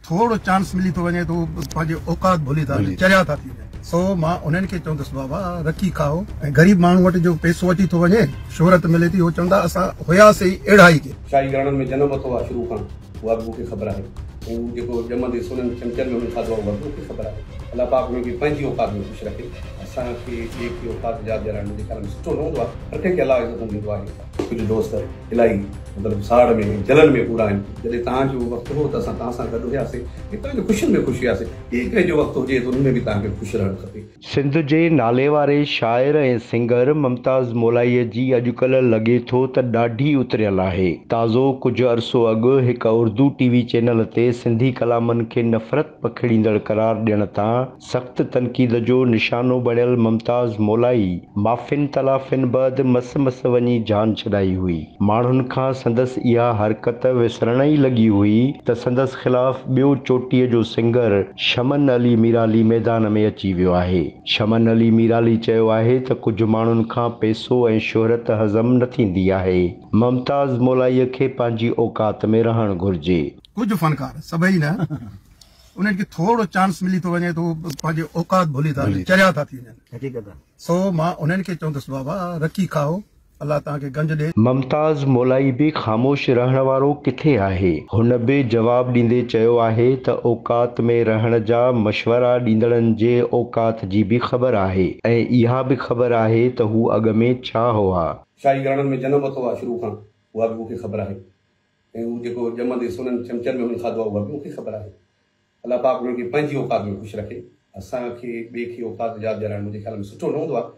ٿورو چانس ملي ٿو وڃي ته هو پنهنجي اوقات ڀلي ٿا وڃن، چريا ٿا ٿي وڃن. سو مان انهن کي چوندس بابا رکي کائو ۽ غريب ماڻهو وٽ جو پئسو اچي ٿو وڃي، شهرت ملي ٿي، هو چوندا اسان هياسي ئي اهڙا ئي ڪي. شاهي گهراڻن ۾ جنم ورتو آهي شروع کان، اها به مون کي خبر آهي ۽ هو جيڪو ڄمندي سونن چمچن ۾ هن کاڌو آهي اها به مون کي خبر آهي. الله پاڪ انهن کي پنهنجي اوقات ۾ خوش رکي. اسان کي ٻئي کي اوقات ياد ڏيارڻ منهنجي خيال ۾ سٺو نه هوندو آهي. هر ڪنهن کي الله عزتون ڏيندو آهي. ڪجهه دوست الاهي مطلب ساڙ ۾ ۽ جلن ۾ پورا آهن. جڏهن توهان جو وقت هو ته اسان توهان سان گڏ هياسين ۽ توهان جي خوشين ۾ خوش هياسين. ٻئي ڪنهن جو وقت هجي ته ان ۾ به توهان کي خوش رهڻ کپي. سنڌ جي ناليواري شاعر ۽ سنگر ممتاز مولائيء جي اڄڪلهه لڳي ٿو ته ڏاڍي اتريل آهي. تازو ڪجهه عرصو اڳ هڪ اردو ٽي وي چينل تي سنڌي ڪلامن کي نفرت پکيڙيندڙ قرار ڏيڻ تان سخت تنقيد جو نشانو بڻيل ممتاز مولائي معافين تلافين بعد مس مس وڃي جان ڇڏائي هئي. ماڻهن کان سندس اها حرڪت وسرڻ ئي لڳي هئي ته سندس خلاف ٻيو چوٽيء جو سنگر شمن علي ميرالي ميدان ۾ اچي ويو آهي. شمن علي ميرالي چيو آهي ته ڪجهه ماڻهن کان پئسو ۽ شهرت هضم نه ٿيندي آهي. ممتاز مولائيء کي پنهنجي اوقات ۾ رهڻ گهرجي. ڪجهه فنڪار، سڀئي نه، انهن کي ٿورو چانس ملي ٿو وڃي ته هو پنهنجي اوقات ڀلي ٿا وڃن، چريا ٿا ٿي وڃن. سو مان انهن کي چوندس بابا رکي کائو، الله توهان کي گنج ڏي. ممتاز مولائي به خاموش رهڻ وارو ڪٿي آهي؟ هن به جواب ڏيندي چيو آهي ته اوقات ۾ رهڻ جا مشورا ڏيندڙن جي اوقات جي به خبر آهي ۽ اها به خبر آهي ته هو اڳ ۾ ڇا هئا. شاهي گهراڻن ۾ جنم ورتو آهي شروع کان، اها به مون کي خبر آهي. ۽ هو جيڪو ڄمندي سونن چمچن ۾ هن کاڌو آهي اها به مون کي خبر آهي. الله پاڪ انهن کي پنهنجي اوقات ۾ خوش رکي. اسان کي ٻئي کي اوقات ياد ڏيارڻ منهنجي خيال ۾ سٺو نه هوندو آهي.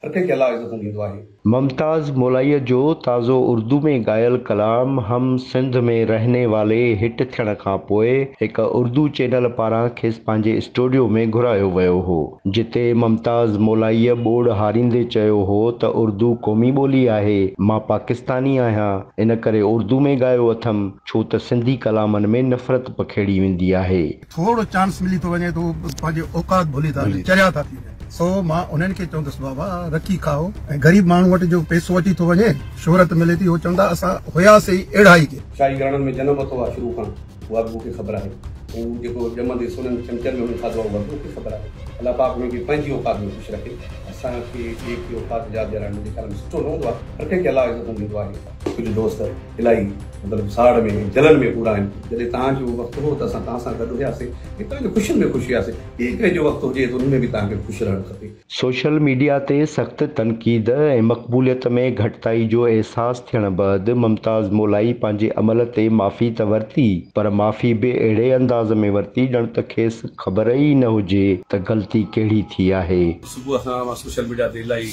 هر ڪنهن کي الله عزتون ڏيندو آهي. ممتاز مولائيء جو تازو اردو ۾ ڳايل ڪلام هم سنڌ ۾ رهني والي هٽ ٿيڻ کان پوء هڪ اردو چينل پاران کيس پنهنجي اسٽوڊيو ۾ گهرايو ويو هو. جتي ممتاز مولائيء ٻوڙ هاريندي چيو هو ته اردو قومي ٻولي آهي، مان پاڪستاني آهيان، ان ڪري اردو ۾ ڳايو اٿم، ڇو ته سنڌي ڪلامن ۾ نفرت پکيڙي ويندي آهي. ٿورو چانس ملي ٿو وڃي ته هو پنهنجي اوقات ڀلي ٿا وڃن، چريا ٿا ٿي وڃن. سو مان انهن کي چوندس بابا رکي کائو ۽ غريب ماڻهو وٽ جو پئسو اچي ٿو وڃي، شهرت ملي ٿي، هو چوندا اسان هياسي ئي اهڙا ئي ڪي. شاهي گهراڻن ۾ جنم ورتو آهي شروع کان. اها به مون کي خبر آهي ۽ هو جيڪو ڄمندي سونن چمچن ۾ هن کاڌو آهي اها به مون کي خبر آهي. الله پاڪ انهن کي پنهنجي اوقات ۾ خوش رکي. اسان کي ٻئي کي اوقات ياد ڏيارڻ منهنجي خيال ۾ سٺو نه هوندو آهي. هر ڪنهن کي الله عزتون ڏيندو آهي. ڪجهه دوست الاهي مطلب ساڙ ۾ ۽ جلن ۾ پورا آهن. جڏهن توهان جو وقت هو ته اسان توهان سان گڏ هياسين ۽ توهان جي خوشين ۾ خوش هياسين. ٻئي ڪنهن جو وقت هجي ته ان ۾ به توهان کي خوش رهڻ کپي. سوشل ميڊيا تي سخت تنقيد ۽ مقبوليت ۾ گهٽتائي جو احساس ٿيڻ بعد ممتاز مولائي پنهنجي عمل تي معافي ته ورتي پر معافي به اهڙي انداز ۾ ورتي ڄڻ ته کيس خبر ئي نه هجي ته غلطي ڪهڙي ٿي آهي. صبح کان مان سوشل ميڊيا تي الاهي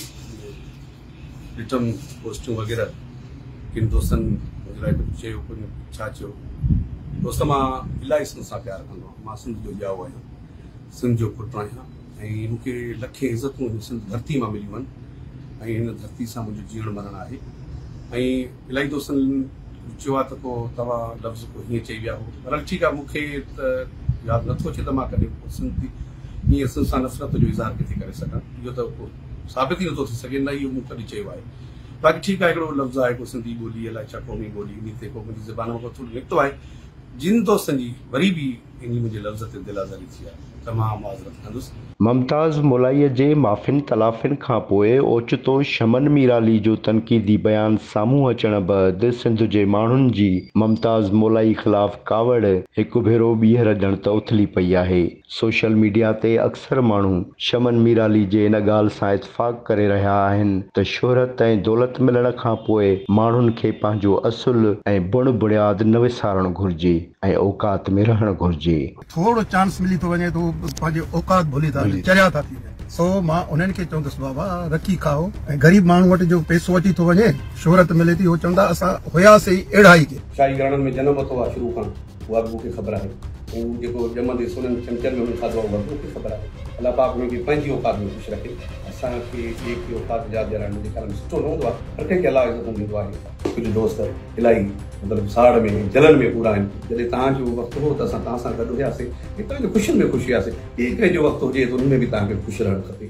ڏٺم پوسٽون وغيره ڪن دوستن منهنجي لاء ڪجهه چيو ڪن ڇا چيو دوست مان الاهي سنڌ سان پيار ڪندو آهيان مان سنڌ جو ڄائو آهيان سنڌ جو پٽ آهيان ۽ مون کي لکين عزتون هن سنڌ ڌرتي مان مليون آهن ۽ هن ڌرتي سان منهنجو جيئڻ مرڻ آهي ۽ الاهي دوستن چيو آهي ته ڪو توهان لفظ ڪو هيئن چئي ويا هو بهرحال ٺيڪ آهي مون کي ته ياد نٿو اچي ته مان ڪڏهن ڪو سنڌ ائين سنڌ سان نفرت جو اظهار ڪٿي ڪري سگهان اهو ته ڪو ثابت ئي نٿو ٿي سگهي نه اهو مون ڪڏهن چيو آهي باقي ٺيڪ آهي هڪڙو لفظ آهي ڪو سنڌي ٻولي الائي ڇا قومي ٻولي انهي تي ڪو منهنجي زبان مان ڪو ٿورو نڪتو آهي جن دوستن جي وري به انهي منهنجي لفظ تي دل آزاري ٿي آهي ته مان معذرت ڪندس. ممتاز مولائيء جي معافين تلافين کان پوء اوچتو شمن ميرالي جو تنقيدي بيان سامهون اچڻ بعد سنڌ جي ماڻهن جي ممتاز مولائي خلاف ڪاوڙ هڪ ڀيرو ٻيهر ڄڻ ته اٿلي پئي آهي. سوشل ميڊيا تي اڪثر ماڻهو شمن ميرالي جي ان ڳالهه سان اتفاق ڪري رهيا آهن ته شهرت ۽ دولت ملڻ کان پوء ماڻهن کي پنهنجو اصل ۽ بڻ بڻياد نه وسارڻ گهرجي ۽ اوقات ۾ رهڻ گهرجي. ٿورو چانس ملي ٿو وڃي ته هو پنهنجي اوقات ڀلي ٿا وڃن، چريا ٿا ٿي وڃن. سو مان انهن کي چوندس بابا رکي کائو ۽ غريب ماڻهو وٽ جو پئسو اچي ٿو وڃي، شهرت ملي ٿي، هو چوندا اسان هياسي ئي اهڙا ئي ڪي. شاهي گهراڻن ۾ جنم ورتو آهي شروع کان. اها به مون کي خبر آهي ۽ هو جيڪو ڄمندي سونن چمچن ۾ هن کاڌو آهي اها به مون کي خبر آهي. الله پاڪ انهن کي پنهنجي اوقات ۾ خوش رکي. اسان کي ٻئي کي اوقات ياد ڏيارڻ منهنجي خيال ۾ سٺو نه هوندو آهي. هر ڪنهن کي الله عزتون ڏيندو آهي. ڪجهه دوست الاهي مطلب ساڙ ۾ ۽ جلن ۾ پورا آهن. جڏهن توهان جو وقت هو ته اسان توهان سان گڏ هياسين ۽ توهان جي خوشين ۾ خوش هياسين. ٻئي ڪنهن جو وقت هجي ته ان ۾ به توهان کي خوش رهڻ کپي.